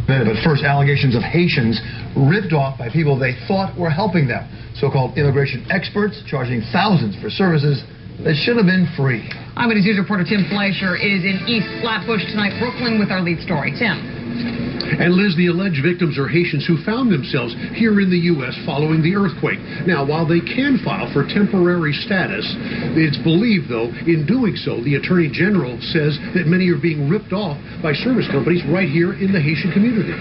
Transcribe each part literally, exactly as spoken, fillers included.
But first, allegations of Haitians ripped off by people they thought were helping them. So called immigration experts charging thousands for services that should have been free. Eyewitness News reporter Tim Fleischer is in East Flatbush tonight, Brooklyn, with our lead story. Tim. And Liz, the alleged victims are Haitians who found themselves here in the U S following the earthquake. Now, while they can file for temporary status, it's believed, though, in doing so, the Attorney General says that many are being ripped off by service companies right here in the Haitian community.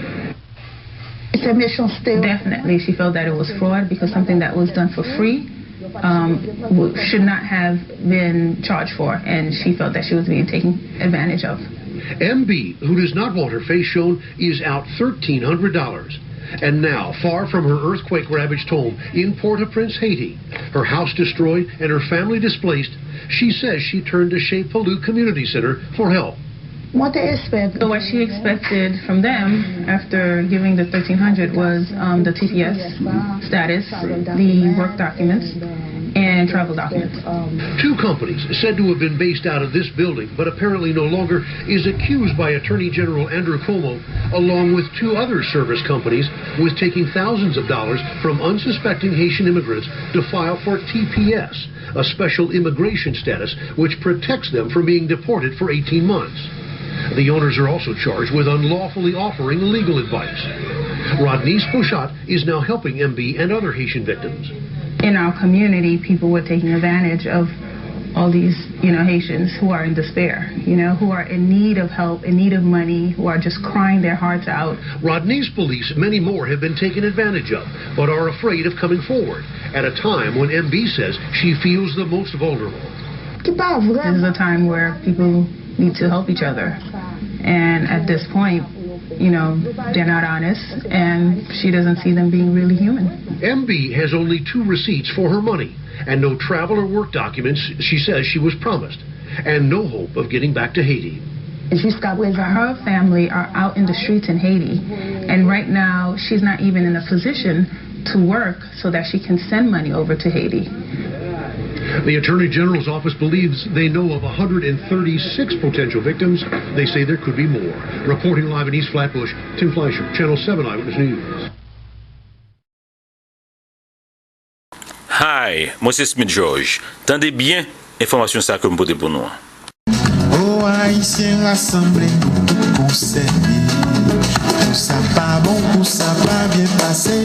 Definitely, she felt that it was fraud because something that was done for free um, w- should not have been charged for, and she felt that she was being taken advantage of. M B, who does not want her face shown, is out thirteen hundred dollars. And now, far from her earthquake ravaged home in Port au Prince, Haiti, her house destroyed and her family displaced, she says she turned to Chez Palu Community Center for help. So what she expected from them after giving the thirteen hundred was um, the T P S status, the work documents, and travel documents. Two companies said to have been based out of this building, but apparently no longer, is accused by Attorney General Andrew Cuomo, along with two other service companies, with taking thousands of dollars from unsuspecting Haitian immigrants to file for T P S, a special immigration status which protects them from being deported for eighteen months. The owners are also charged with unlawfully offering legal advice. Rodnise Pouchot is now helping M B and other Haitian victims. In our community, people were taking advantage of all these, you know, Haitians who are in despair, you know, who are in need of help, in need of money, who are just crying their hearts out. Rodnise believes many more have been taken advantage of, but are afraid of coming forward at a time when M B says she feels the most vulnerable. This is a time where people need to help each other. And at this point, you know, they're not honest, and she doesn't see them being really human. M B has only two receipts for her money and no travel or work documents she says she was promised, and no hope of getting back to Haiti. Her family are out in the streets in Haiti, and right now she's not even in a position to work so that she can send money over to Haiti. The Attorney General's office believes they know of one hundred thirty-six potential victims. They say there could be more. Reporting live in East Flatbush, Tim Fleischer, Channel seven Eyewitness News. Hi, mwen se Smith George. Tande byen enfòmasyon sa ke m pote pou nou an. O Ayisyen rasanble, konsène. Kou sa pa bon, kou sa pa byen pase,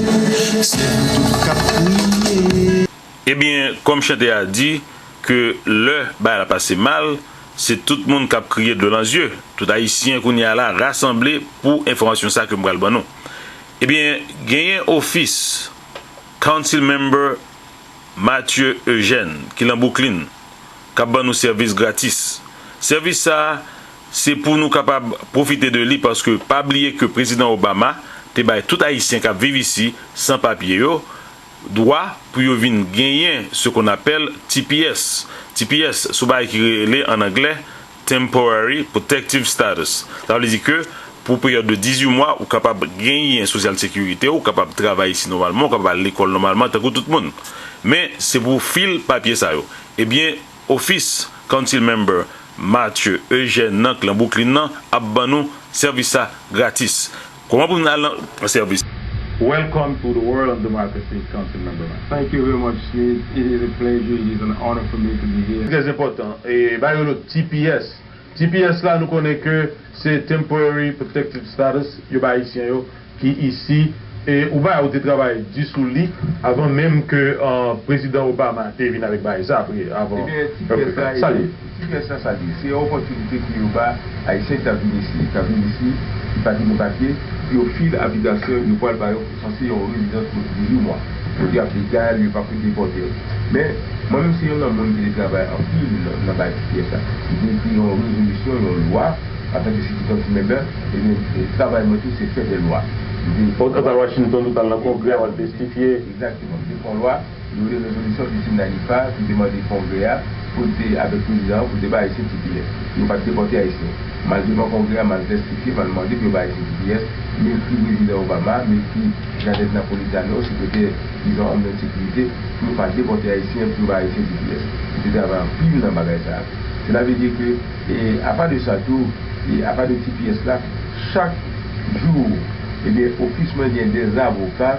se nou tout k ap kriye. Ebyen, kòm chante a di, ke lè bagay la pase mal, se tout moun k ap kriye dlo nan zye. Tout Ayisyen kounye a la rasanble pou enfòmasyon sa ke m pral ban nou. Ebyen, genyen ofis Council Member Mathieu Eugène ki lan Brooklyn k ap ban nou sèvis gratis. Sèvis sa a, se pou nou kapab pwofite de li paske pa bliye ke Prezidan Obama te bay tout Ayisyen k ap viv isi san papye yo, dwa pou yo vin genyen ce qu'on appelle T P S. T P S, se yon bagay ki rele an anglè Temporary Protective Status. Sa vle di ke pou peryòd de dizuit mwa, ou kapab genyen Social Security, ou kapab travay isi nòmalman, ou kapab al lekòl nòmalman, tankou tout moun. Men, se pou fil papye sa yo. Ebyen, ofis Council Member Mathieu Eugène nan k lan Brooklyn nan ap ban nou sèvis sa gratis. Kòman pou n al nan sèvis? Welcome to the World on Democracy, Council Member. Thank you very much, Smith. It is a pleasure, it is an honor for me to be here. Trè enpòtan. E ba yo le T P S. T P S la, nou konnen ke se Temporary Protective Status yo ba Ayisyen yo ki isi. E ou ba ou te travay di sou li avan menm ke uh, Prezidan Obama te vin avèk bagay sa apre avan. Ebyen, T P S la, Salye. T P S la, sa li ye? Se yon opòtinite ke yo ba Ayisyen ki t ap vin isi, ki t ap vin isi, ki pa te gen papye, pou yo fil aplikasion yo pral ba yo pou sanse yon rezidans pou dizuit mwa. Kote y ap legal, yo p ap ret depòte yo. Men, mwen menm se youn nan moun ki te travay anpil nan, nan bagay T P S la. M te ekri yon rezolisyon, yon lwa, antanke City Council Member, ebyen, travay mwen tou se fè de lwa. M te ekri. Ou t al Washington, ou t al nan Kongrè, w al testifye. Egzakteman. M te fè yon lwa, yo rele rezolisyon Christine Naifa ki te mande Kongrè a pou l te, avèk Prezidan an, pou l te ba Ayisyen T P S. Yo pa t depòte Ayisyen. M al devan Kongrè a, m al testifye, m al mande pou yo ba Ayisyen T P S. M ekri Prezidan Obama, m ekri Janet Napolitano, sekretè, dizon, Homeland Security, pou yo pa depòte Ayisyen, pou yo ba Ayisyen T P S. M te travay anpil nan bagay sa a. Sela vle di ke, e, apa de sa tou, e, apa de T P S la, chak Jou, ebyen, ofis mwen gen de avoka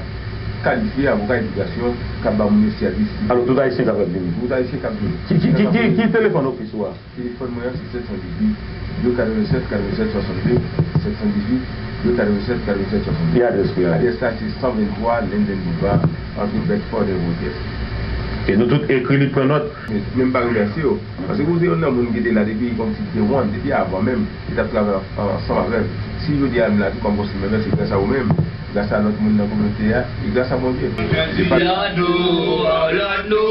kalifye, avoka edikasyon, k ap ba moun yo sèvis. Alò, tout Ayisyen k ap vini. Tout Ayisyen k ap vini. Ki, ki, ki, ki, ki telefòn ofis ou a? Telefòn mwen an se sèt san dizuit, de katrevennsèt, katrevennsèt, swasannde, sèt san dizuit, de katrevennsèt, katrevennsèt, swasannde. E adrès ou a? Adrès la se san venntwa Linden Boulevard, antre Bedford e Rogers. E nou tout ekri li, pran nòt. Men, men m pa remèsye yo. Paske ou se yonn nan moun ki te la depi kòmsi day one, depi avan menm, ki t ap travay an-, ansanm avè m. Si jodi a m la tou kòm konsèy mèvè, se gras a ou menm, gras a lòt moun nan kominote a, e gras a Bondye. Se pa Lòd nou, Lòd nou.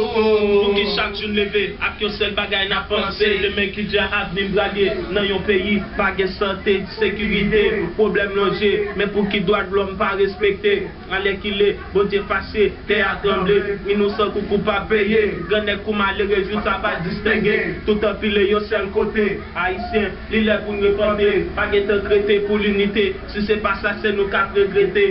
Pouki chak jou n leve, ak yon sèl bagay n ap panse? Demen ki jan avni m pral ye? Nan yon peyi pa gen sante, sekirite, pwoblèm lonje, men pouki dwa de lòm pa respekte? Alèkile, Bondye fache, tè a tranble, inousan kou koupab peye. Grannèg kou malere, jou sa pa distenge. Tout anpile yon sèl kote. Ayisyen, li lè pou n repante. Pa gen tan k rete pou linite. Si se pa sa, se nou k ap regrete.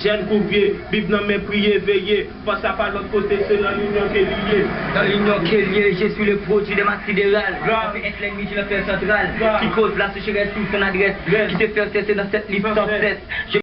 Jèn kou vye, Bib nan men, priye, veye. Fòs la pa lòt kote, se nan linyon ke li ye. Dans l'union qu'elle y est, je suis le produit de ma sidérale. Qui fait être l'ennemi du peuple central, qui cause la sécheresse sous son adresse, qui se fait cesser dans cette lutte sans cesse. Je